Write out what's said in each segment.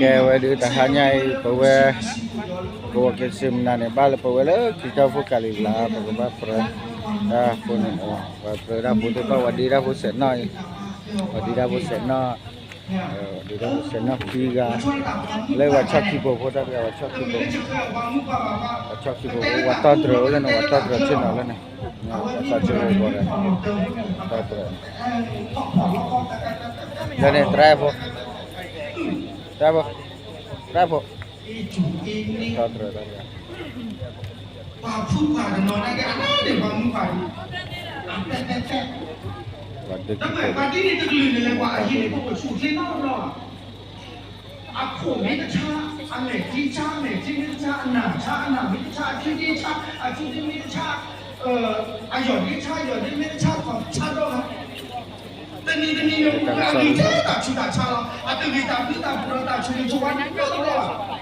ကဲဝဲဒုးတဟါညါအံၤ ပဝဲ ကဝီၤက့ၤစ့မနၤန့ၣ် ဘၣ်လၢပဝဲလၢခရံာ်ဖိကၤလံၤလါ ပကဘၣ်ပြၢတၢ်ဖိန့ၣ် ပှၤပြၢတၢ်ဖိသ့ၣ်တဖၣ် ဝၤဒ့တၢ်ဖိစဲးနီၣ်အံၤ ဝၤဒ့တၢ်ဖိစဲးနီၣ် ဒ့တၢ်ဖိစဲးနီၣ်ခံဂၤ လၢဝၤဆီၣ်ခံဘိဖိတၢ်တဂၤ ဝၤဆီၣ်ခံဘိ ဝၤဆီၣ်ခံဘိ ဝၤတီၢ်တြၢၤအိၣ်လၢန့ၣ် ဝၤတီၢ်တြၢၤဆ့ၣ်နီၤလၢန့ၣ် ဝၤတီၢ်တြၢၤ တီၢ်တြၢၤ လၢန့ၣ် တရၢဖိ တရၢဖိ တရၢဖိ တီၢ်တြၢၤ တီၢ်တြၢၤ ပှၤဖုပှၤတနီၤနာ်က့ အနၢ်န့ၣ် ပှၤမုၣ်ပှၤဒံ ပှၤဒ်န့ၣ်တကလုာ်န့ၣ်လဲၤ ပှၤအဟံၣ်န့ၣ် ပအိၣ်ဆူၣ်ချ့နီတဘျီဘၣ်. အခိၣ်မ့ၢ်တဆါ, အမဲာ်ထံဆါ, အမဲာ်ထံမ့ၢ်တဆါ, အနၢ်ဆါ, အနၢ်မ့ၢ်တဆါ, အထံဒ့ဆါ, အထံဒ့မ့ၢ်တဆါ, အယီၢ်ဒ့ဆါ, အယီၢ်ဒ့မ့ၢ်တဆါ, ပှၤဆါဒီဂၤ တနံၤတနံၤန့ၣ် အဂံၢ်ထဲတၢ်ဆူးတၢ်ဆါလီၤ. အတဂ့ၤတၢ်ဘျုးတၢ်ဖှိၣ်ဒီးတၢ်ဆိၣ်ဂ့ၤဆိၣ်ဝါန့ၣ် တဘျီဘၣ်.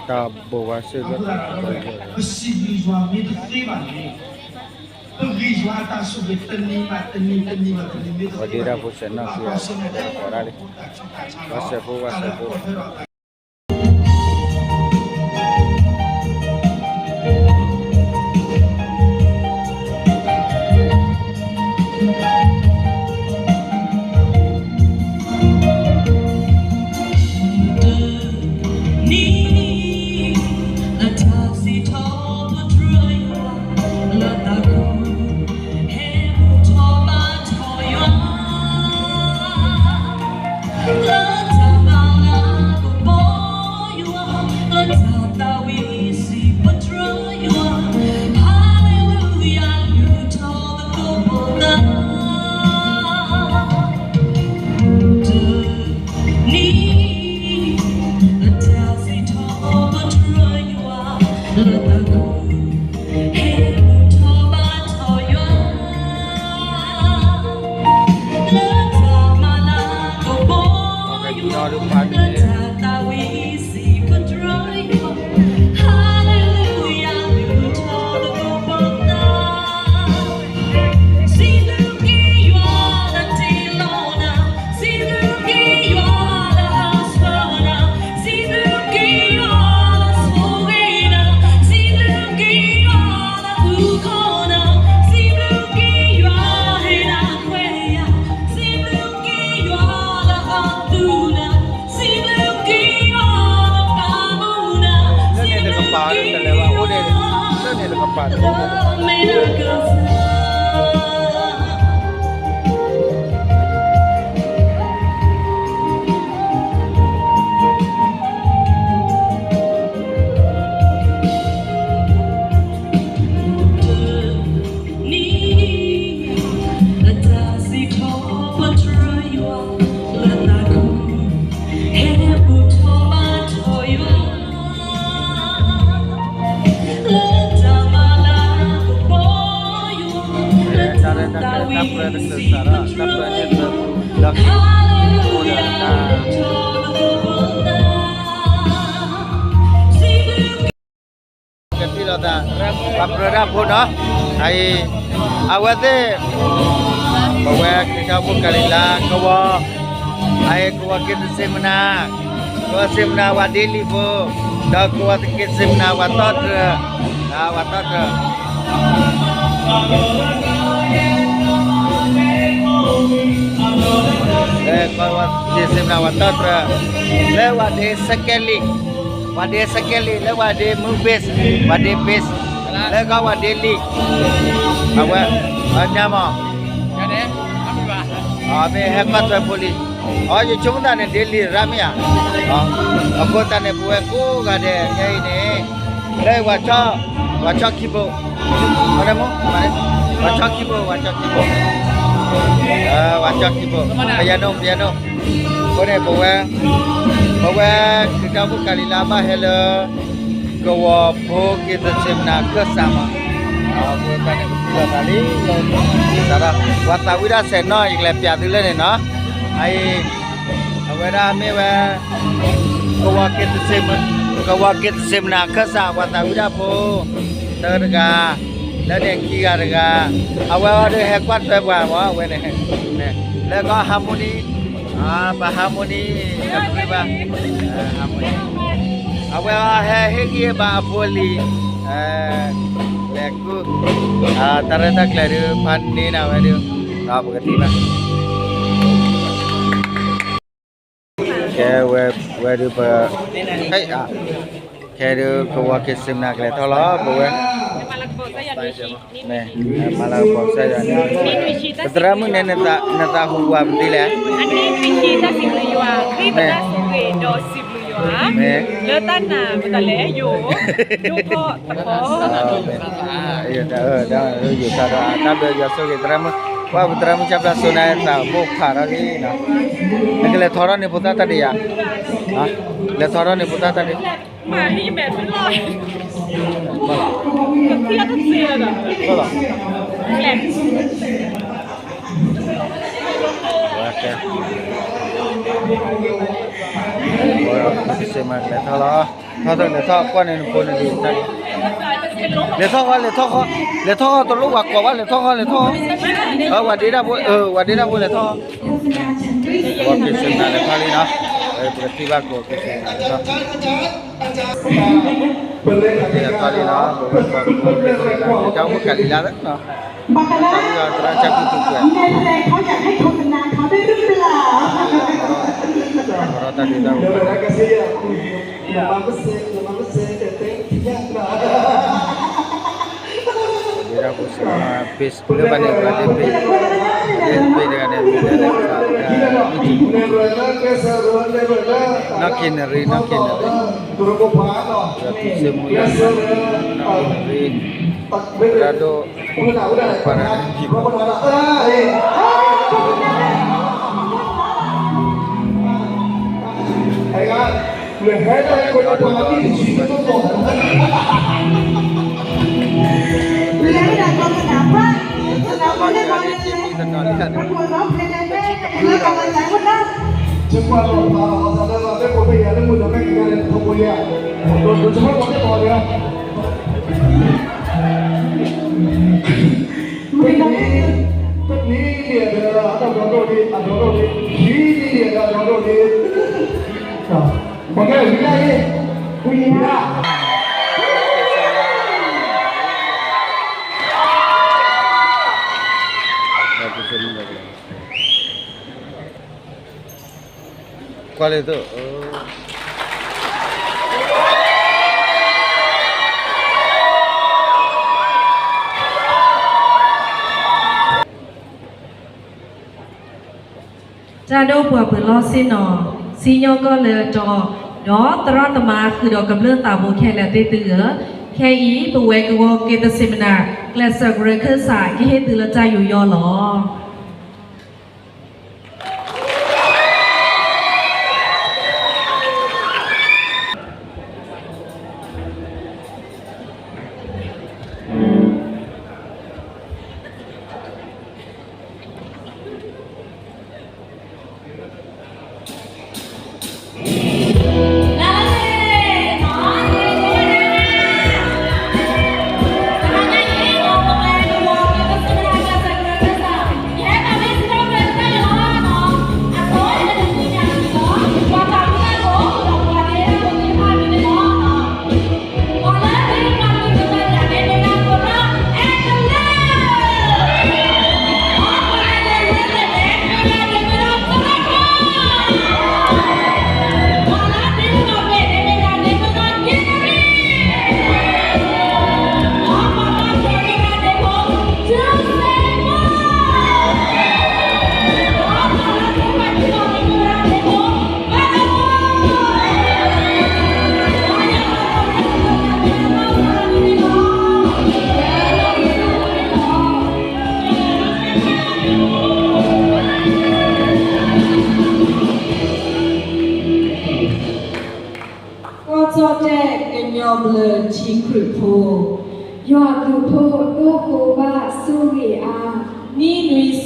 တၢ်ဘိးဝါစ့ၢ်ကီး ပစံးဘျုးယွၤမ့ၢ်တသ့ဘၣ်န့ၣ် ပဂ့ၤယွၤအတၢ်ဆိၣ်ဂ့ၤတနံၤဘၣ်တနံၤ တနံၤဘၣ်တနံၤမ့ၢ်တသ့ဘၣ်န့ၣ် ဝၤဒ့တၢ်ဖိစဲးနီၣ်ခံဂၤ ပှၤကိးဒၣ်လံ ဝၤစဲးဖိ ဝၤစဲးဖိ နံၤ အတၢ်စံးထီၣ်ပတြၢၤယွၤ လၢတၢ်ကူၣ် ဟဲဘူၣ်ထီၣ်ဘါထီၣ်ယွၤ လၢတၢ်မၤလၤကပီၤယွၤ လၢတၢ်သးဝံၣ်စံးပတြၢၤယွၤ Hallelujah ဘူၣ်ထီၣ်သကိးဖိသၣ် တနံၤ အတၢ်စံးထီၣ်ပတြၢၤယွၤ လၢတၢ်ကူၣ် ဟဲဘူၣ်ထီၣ်ဘါထီၣ်ယွၤ လၢတၢ်မၤလၤကပီၤယွၤ လၢတၢ်သးဝံၣ်စံးပတြၢၤယွၤ Hallelujah ဘူၣ်ထီၣ်သကိးဖိသၣ် စံးဘျုးက့ၤယွၤလၢတ့လီၤနၤ, စံးဘျုးက့ၤယွၤလၢအဆှၢနၤ, စံးဘျုးက့ၤယွၤလၢဆိၣ်ဂ့ၤနၤ, စံးဘျုးက့ၤယွၤလၢအုၣ်ကီၤနၤ, စံးဘျုးက့ၤယွၤဟ့ၣ်နၤခွဲးယာ်, စံးဘျုးက့ၤယွၤလၢအသူၣ်နၤ, စံးဘျုးက့ၤယွၤလၢပာ်မူနၤ, စံးဘျုးက့ၤယွၤ နံၤ အတၢ်စံးထီၣ်ပတြၢၤယွၤ လၢတၢ်ကူၣ် ဟဲဘူၣ်ထီၣ်ဘါထီၣ်ယွၤ လၢတၢ်မၤလၤကပီၤယွၤ လၢတၢ်သးဝံၣ်စံးပတြၢၤယွၤ Hallelujah ကသံၣ်လီၤသး ပှၤပြၢတၢ်ဖိနီၤ အအံၤ အဝဲသ့ၣ် ပဝဲခရံာ်ဖိကၤလံၤလါ ကဝီၤ အအံၤ ကဝီၤက့ၤတစ့မနၤ ကဝီၤစ့မနၤ ဝၤဒ့လံာ်ဖိ ဒီးကဝီၤက့ၤတစ့မနၤ ဝၤတီၢ်တြၢၤ ဝၤတီၢ်တြၢၤ လၢကဝီၤက့ၤတစ့မနၤ ဝၤတီၢ်တြၢၤ လၢဝၤဒ့စကဲလံာ် ဝၤဒ့စကဲလံာ် လၢဝၤဒ့မူဘ့း ဝၤဒ့ဘ့း လၢကဝၤဒ့လံာ် အဝဲ ညါမး မ့ၢ်ဟဲကွၢ်ထွဲဖိလံ အီ ယဆိကမိၣ်သးန့ၣ် ဒ့လံာ်ရၣ်မ့ၢ်ဧါ အဃိသတးန့ၣ် ပဝဲကိးဂၤဒဲး ညါအံၤန့ၣ် လၢဝၤဆီၣ် ဝၤဆီၣ်ခံဘိ ဝၤဆီၣ်ခံဘိ ဝၤဆီၣ်ခံဘိ ပယၤနိ ပယၤနိ အဃိန့ၣ် ပဝဲ ပဝဲ ခရံာ်ဖိကၤလံၤလါ ဘၣ်ဟဲလၢ ကဝီၤဖိက့ၤတစ့မနၤခၢၣ်စးမး အဃိသတးန့ၣ် ပသံၣ်လီၤသးလံ သးဒီး ပှၤသးဝံၣ်တၢ်စဲးနီၣ် ယကလဲၤပျးသုလၢန့ၣ်နီၤ အအံၤ အဝဲဒၣ်မ့ၢ်ဝဲ ကဝီၤက့ၤတစ့မနၤ ကဝီၤက့ၤတစ့မနၤခၢၣ်စး ပှၤသးဝံၣ်တၢ်ဖိ တဂၤတဂၤ လၢန့ၣ်ခံဂၤတဂၤ အဝဲအီၤဒုးဟဲကွၢ်ထွဲပှၤမး အဝဲန့ၣ် လၢကီၢ် Harmony ပharmony တၢ်ပှ့ၤဘၣ်, harmony အဝဲဟဲဟ့ၣ်ဂံၢ်ဘါအဖိအလံၤ, လဲၤကူ, တၢ်ရဲၣ်တၢ်ကျဲၤဒုး ဖးန့ၢ်နၤဝဲဒုး, ပကထံၣ်ဘၣ်. ကဲဝဲဒုးပ, ခဲဒုးကဝီၤက့ၤစ့မနၤကလဲၤထီၣ်လီၤ ပဝဲ, မ့ၢ်, မၤလၤကပီၤကစၢ်ယွၤန့ၣ်, ပသရၣ်မုၣ်န့ၣ် နသးဟူဝးပသ့လဲၣ်, အနံၣ်နွံဆံတၢ်စံးဘျုးယွၤ, ဃ့ပတၢ်ဆိၣ်ဂ့ၤဒီးစံးဘျုးယွၤ, မ့ၢ်, လၢတၢ်နာ်ပတၢ်လဲၤယိာ်, ဒိၣ်ထီၣ်တခီ, ယိာ်တၢ်အၢတၢ်ယွၤဆိၣ်ဂ့ၤသရၣ်မုၣ်, ပှၤပသရၣ်မုၣ်ကၠၢ်ပျၢ်စိနၤသးဘိၣ်ဖးထီၣ်လံနီၤ, နကလဲၤထီၣ်ထီၣ်န့ၣ်ဖိသၣ်တၢ်ဒံးယၤ, လဲၤထီၣ်ထီၣ်န့ၣ်ဖိသၣ်တၢ်ဒံး မၤဟံၣ်မဲာ်ဖဲလီၤ, ကသံၣ်အတသ့လီၤ, ကဲ, စ့မၤကလဲၤထီၣ်လီၤ, ထီၣ်ထီၣ်လဲၤထီၣ်ကွၢ်န့ၣ်နဖိန့ၣ်ဒံး, လဲၤထီၣ်ဃီ လဲၤထီၣ်ဃီ, လဲၤထီၣ်ဃီ တလိၣ်ဝၤကိးဘၣ် လဲၤထီၣ်ဃီ လဲၤထီၣ်ဃီ, ဝၤဒ့ဒၣ်ဖိ ဝၤဒ့ဒၣ်ဖိလဲၤထီၣ် ကဝီၤက့ၤစ့မနၤလဲၤထီၣ်လံနီၤ, ပကထံၣ်ဘၣ်ကဝီၤက့ၤစ့မနၤလဲၤထီၣ်, လဲၤထီၣ်လံနီၤ, ပဝဲကီၢ်ကဝီၤက့ၤစ့မနၤ ကၠီဖိကလံၤလါသၢနီၤ, တၢ်ဝံၣ်အီၤသရၣ်ဆၢကူသူကွဲး, ဒီးတၢ်ဒုးတၢ်ဝဲၤ ဒ်ဒၣ်ပူၤစ့ၢ်ကီး ပ့းလၢဘၣ်န့ၣ် ပှၤဒ့ပ့း, ပှၤဒ့ပ့းတဂၤန့ၣ် မ့ၢ်လဲၤလဲၤခး, နီၢ်က့ၤနရံ နီၢ်က့ၤနရံ, ဒီးသူစ့မူလၢ နီၢ်က့ၤနရံ, သရၣ်ဒိၣ်, ပှၤဒ့ပ့း ကွၢ်လၢသိး တၢ်ဒိၣ်ပှၤပၢၤလီၢ်ဆ့ၣ်နီၤ, စံၣ်ညီၣ်ကွီၢ်လၢအတီ, ဒီးသရၣ်သမါဃုာ်ဒီးကမျၢၢ်သးဘိခဲလၢာ်သ့ၣ်သုဧၢ, ခဲအံၤ ပဝဲကဝီၤက့ၤတၢ်စ့ၣ်မနၤ ကျဲးစၢးကရၢခၢၣ်စး ကဟ့ၣ်သုလၢတၢ်ယူးယီၣ်လီၤ. ကီၢ်ကၠီၣ်တဲၣ်ကညီဘျၢထံခရံာ်ဖိ, ယွၤဘျုးဖှိၣ်ဒိၣ်ဃိဘၣ်ဆိၣ်ဂ့ၤအါ, နံၣ်နွံဆံ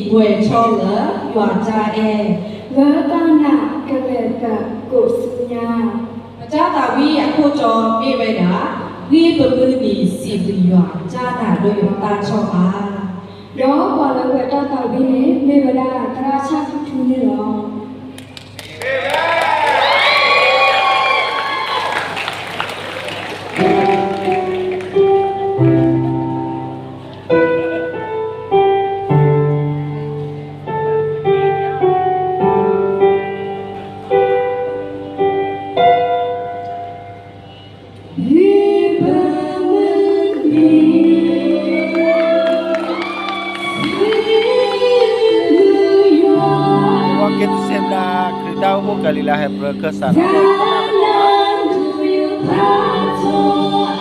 ပှဲၤထီၣ်လၢယွၤတၢ်အဲၣ်, လၢတၢ်နာ်ကလဲၤသးကိးဆူညါ, ပတၢ်သးဝံၣ်အခိၣ်တီမ့ၢ်ဝဲဒၣ်, ဂ့ၢ်ပမုၢ်နံၤစံးဘျုးယွၤ တၢ်နာ်ဒိၣ်ယွၤသၣ်ထီၣ်ဘၣ်. ဒီးပှၤလၢကွဲးတၢ်သးဝံၣ်န့ၣ် မ့ၢ်ဝဲဒၣ်သရၣ်ဆၣ်ထူထူန့ၣ်လီၤ. တၢ်လၢဒုးယုၢ်ဖးထီၣ်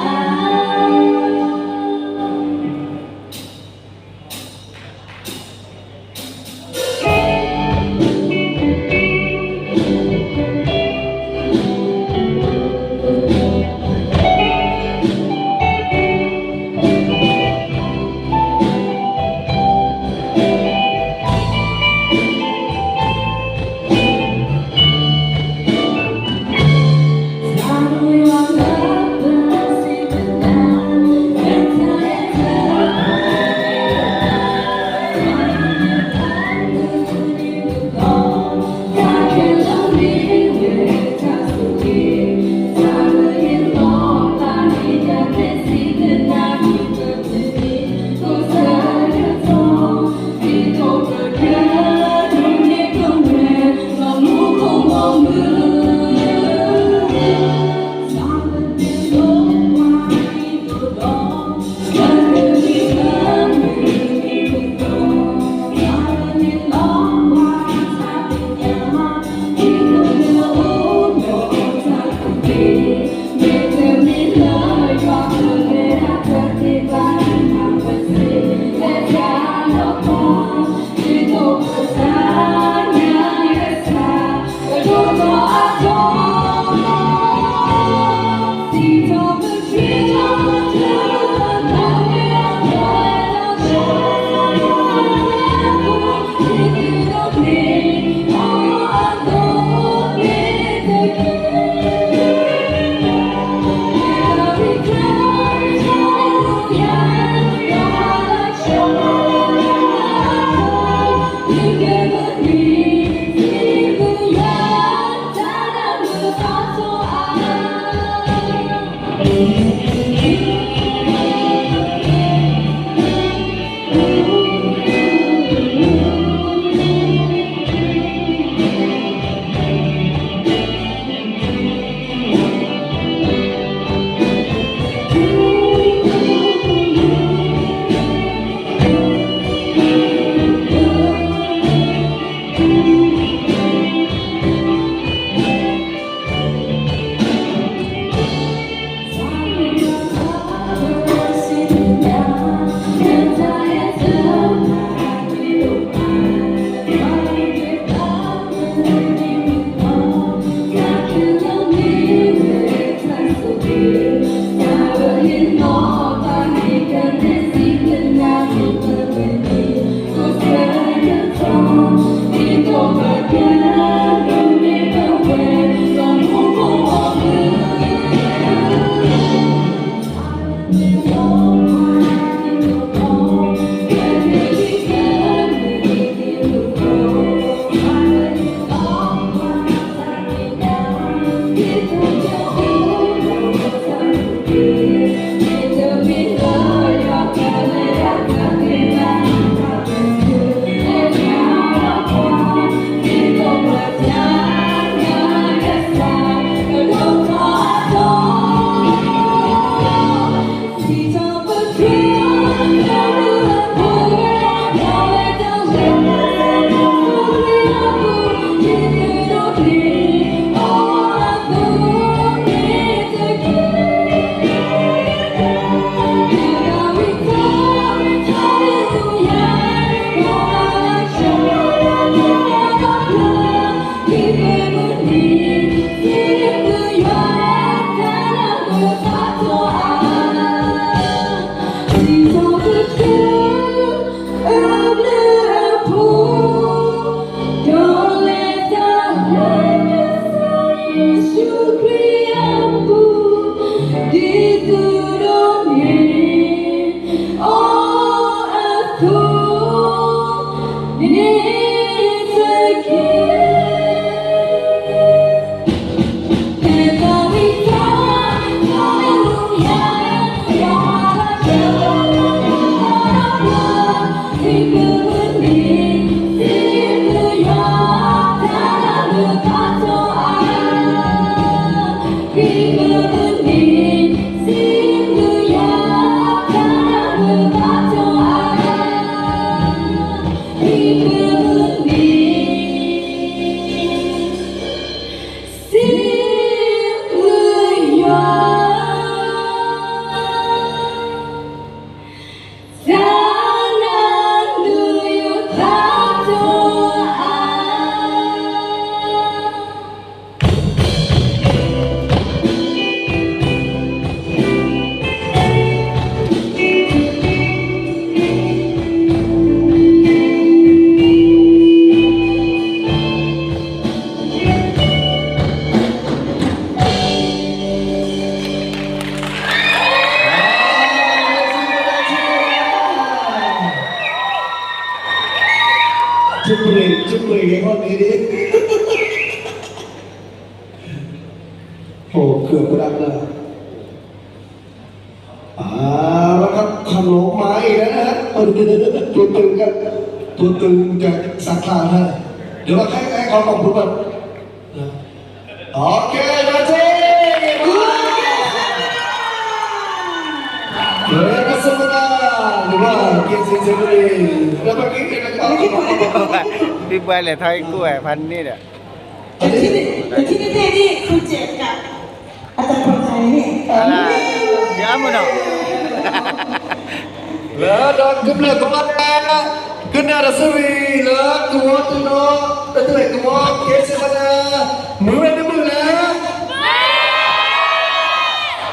အါ န့ၣ် အိၣ် ကၢၢ်ပဒၣ်လၢ ခီၣ်လိၤမၤအံၤလၢ တိတုၤက တိတုၤကစးချါလၢ ဒီးခဲအံၤခီၣ်လိၤပူၤဘၣ် OK, that's it. ကစၢ်မနၤ ဒီးက့ၤစ့ၢ်ကီး ဒီးပက့ၤက့ၤ ဘံၣ်ဘှါလဲၤထီၣ်ဟံၣ်ကူၣ်ဝဲဖးန့ၣ်ဒီး တထံၣ်န့ၣ် တထံၣ်န့ၣ်န့ၣ် ခူၣ်စဲးကး အတၢ်ပီၢ်တၢ်န့ၣ် အမ့ၢ် ယၤမ့ၢ်နီၤ လၢဒီးကမျၢၢ်ကီးဒဲး ကနၣ်တၢ်ဆၢဂ့ၤ လၢကဝီၤတနီၤ တၢ်တလဲၣ်ကဝီၤ က့ၤစ့ၢ်ကီး မုၢ်ဝဲတမုၢ်လၢ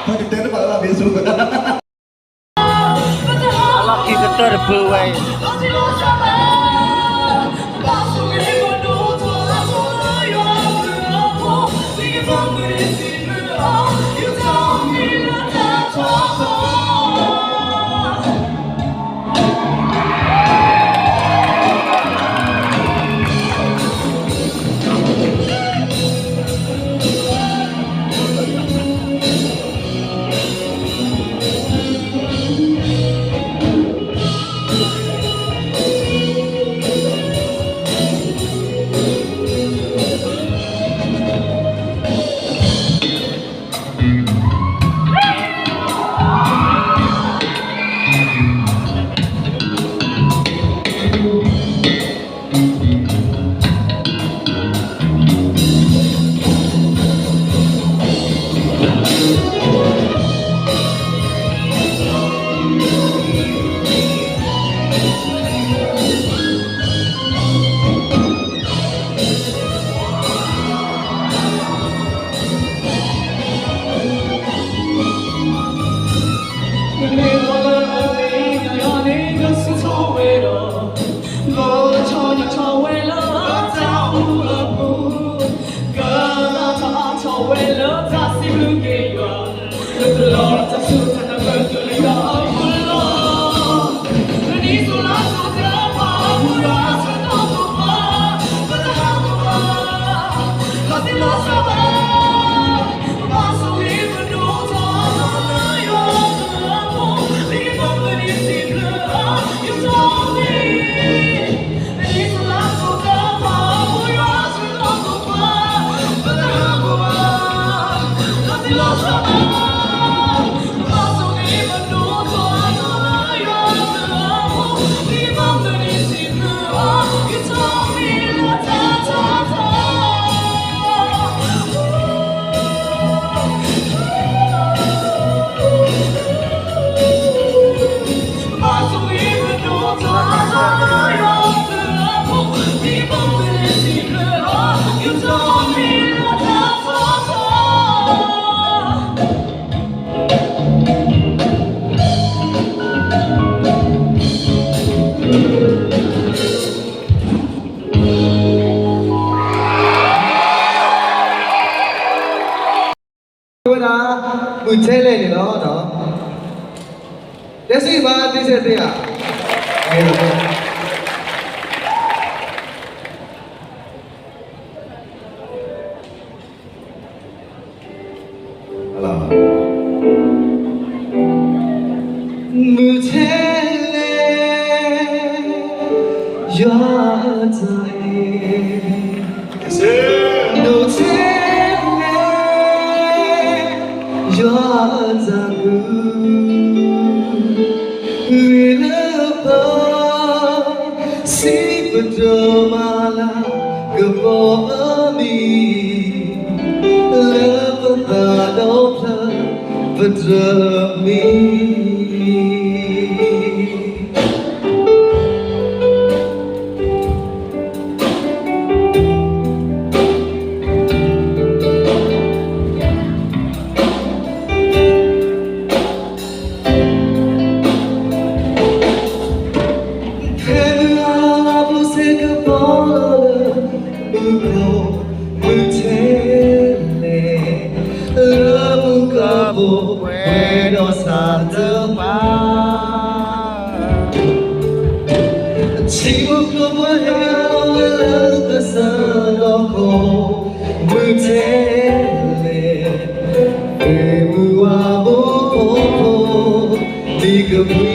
တၢ်ကတဲတဘၣ်လၢဘ့ၣ်ဆူ အလီၢ်ခံကတၢၢ်တဖုဝဲအံၤ ဝဲဒၣ် မုၢ်ထဲလဲၣ်န့ၣ်လီၤ. တဲဆံးဘၣ်သ့ၣ်စဲးသ့ၣ်ဧါ. မုၢ်ထဲလဲၣ် ယွၤအတၢ်အဲၣ် ဒိၣ်ထဲလဲၣ် ယွၤအတၢ်မုာ် ဂ့ၤလၢပ စံးပတြၢၤမၤလၤကပီၤအမံၤ လၢပသးဒီဖျၢၣ်ပတြၢၤမံၤ ဖဲမုၢ်အလါပူၤစ့ၢ်ကပီၤလီၤလၢ မုၢ်ကျိၤမုၢ်ထဲလဲၣ် လၢမုၢ်ကပူၤပှဲၤဒီးစးတပၤ ထံမုၢ်ကျိၤပှဲၤဟဲလီၤဝဲလၢက ပှၤ